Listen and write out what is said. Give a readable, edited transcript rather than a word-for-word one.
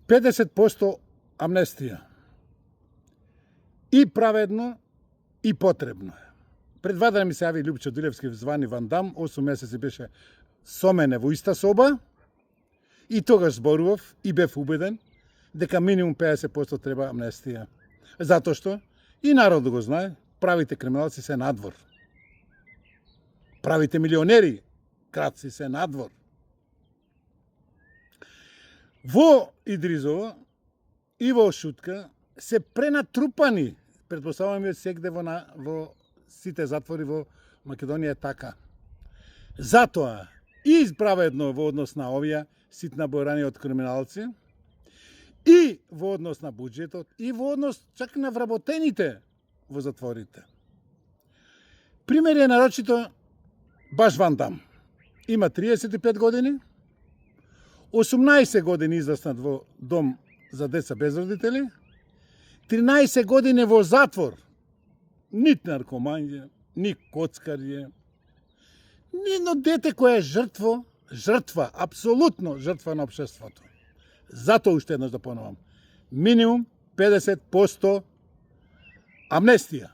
50% амнестија. И праведно, и потребно е. Пред 2 дена ми се јави Љупчо Дилевски звани Ван Дам, 8 месеци беше со мене во иста соба, и тогаш зборував и бев убеден дека минимум 50% треба амнестија. Затоа што, и народот го знае, правите криминалци се надвор. Правите милионери, крадци се надвор. Во Идризово и во Шутка се пренатрупани, предпоставуваме сегде во сите затвори во Македонија е така. Затоа и праведно во однос на овие ситна бојрани од криминалци, и во однос на буџетот, и во однос чак на вработените во затворите. Пример е нарочито баш Ван Дам. Има 35 години, 18 години израснат во дом за деца без родители, 13 години во затвор. Ни наркоман, ни коцкар е, ни едно дете кое е жртва, апсолутно жртва на општеството. Затоа уште еднаш да поновам. Минимум 50% амнестија.